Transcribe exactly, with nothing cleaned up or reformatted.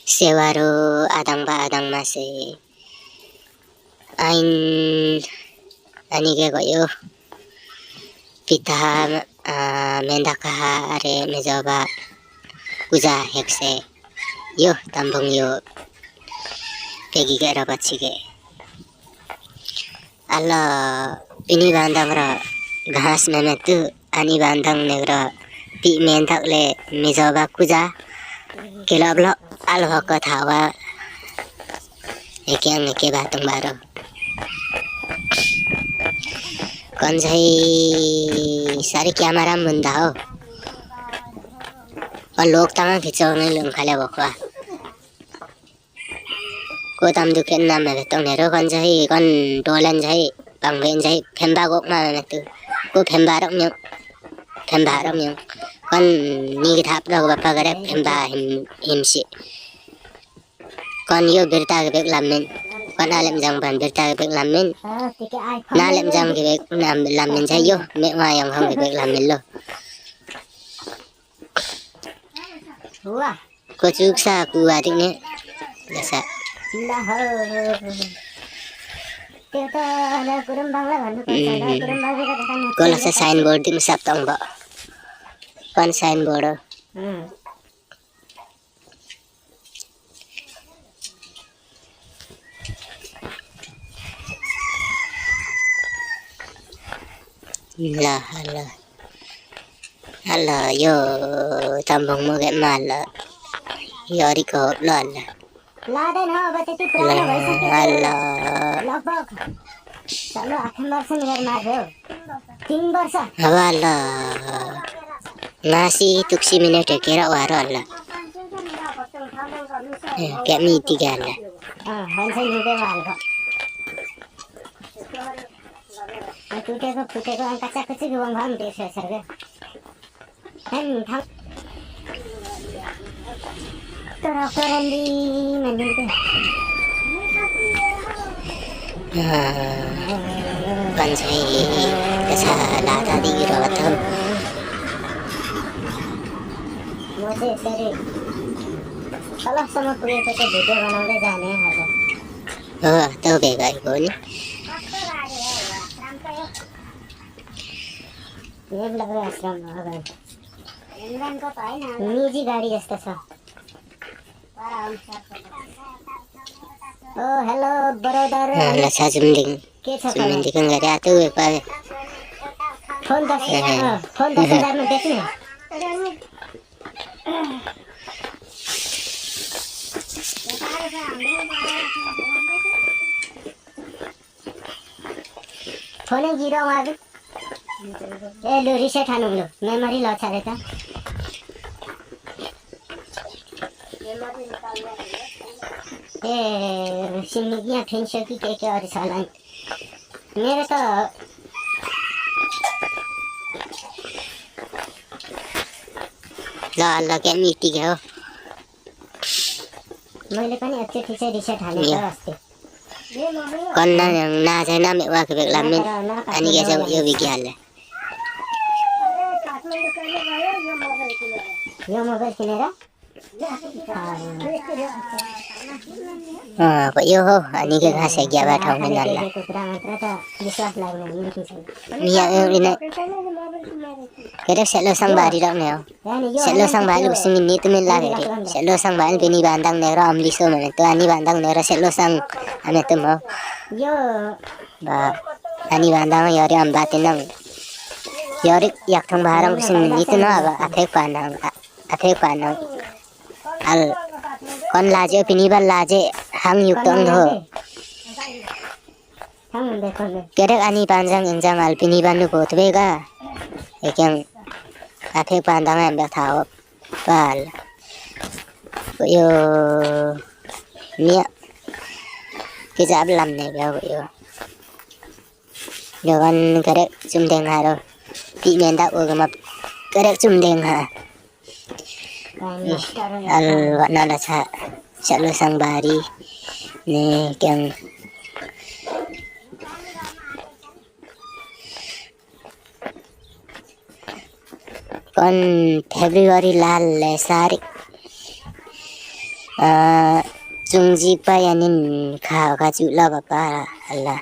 Sewaro adang ba adang mase. Ain ani ge goyo. Pita ha, ah, mendaka ha are mejoba kuja hekse. Yo, tambung yo. Pegi ge rabat sige. Alo, ini bandang ro ghas meme tu, ani bandang negro pi mentak le mejoba kuja, kelo blo alo hoko thawa, eke ang eke batung baro. Kon jai sari camera munda ho. Kon lok tanga kichong ne lung khale bokwa. Ko tam dukhen nam me betong nero kon jai, kon dolen jai, pangben jai, phemba gok ma me tu. Ko phemba rok nyong, phemba rok nyong. Kon ni githap rok bapa gare phemba him, him si. Kon yo birta ge bek lamin. Kon alem jang ban birta ge bek lamin. Na lem jang ge bek nam lamin jai yo, me wa yang hong ge bek lamin lo. Wah. Ko chuksa ku adik ne. Lasa. Lah. Teta na kurum bangla kan ko. Hmm. Kurum bangla kan. Ko lasa signboard dik sap tong ba. Kon signboard. Hmm. Lah, alah. Alah, yo, tambung mo ge mala. Yo, ri ko lo alah. Lah, alah. Alah. Alah. Nasi tuksi minute kira waro alah. Eh, kayak miti gala. Ah, hansan juga waro. Ang tute ko, tute ko, ang kacak-kacik ko, ang ham desa sarga. Ang thang. Toro koran di mandi ko. Ah, pansai kasa lata di rawat ho. Mujhe tere. Salah sama pure ko to video banaune jane hain. Oh, to bhai, bhai, bol. ये भी लग रहा है आश्रम, अगर निजी गाड़ी जस्ता सा। ओ, hello, brother। हाँ, लसा जुमदिंग। के छ जुमदिंग खबर? दिखन गरे आते हुए पावे। फोन दस हजार, हाँ। फोन दस हजार में बेचने हैं। फोन गिरो मार। ए लो, reset हानुंग लो, memory loss आ रहता। ए, सिमिगिया फिन शोकी के के और साला। मेरे तो ला, ला, क्या मिट्टी गया हो? मैले पनि एकचोटि चाहिँ reset हानेको अस्ति। कन्ना ना चाहिँ ना मेवा के बेग्ला मेन। अनि के चाहिँ यो विज्ञान ले। यो मोबाइल किनेर? अँ, यो हो, अनि के घाँस है ग्याबा ठाउँ नि नल्ला। कुखुरा मात्र त विश्वास लाग्ने, यो के छ? मिया, यो इने। के अरे सेलो संग बारी राख्ने हो। सेलो संग भाइल गुसिङ नि तुमिन लागे रे। सेलो संग भाइल बिनी बान्दाङ नेरो अम्लिसो मने तो अनि बान्दाङ नेरो सेलो संग अमे तुम हो। यो। बा, अनि बान्दाङ यरे अम्बाते नङ। यरे याकथाङ भाराङ गुसिङ नि तुम हो अब अफेक पानाङ, अ-, अफेक पानाङ। अल, कन लाजे, पिनी बा लाजे, हाङ युक्तङ धो। Kerek ani panjang injang alpini banu botbega. Ekeng ape pandang em bek tao. Pal. Yo mia. Kejap lam ne bek yo. Yo kan kerek sumdeng haro. Pi mendak o gemap. Kerek sumdeng ha. Al wa'na la sa, sa lo sang bari. Ne keng. Kon February lal le sari. A, zungzi pa yanin ka, ka ju la ba pa la.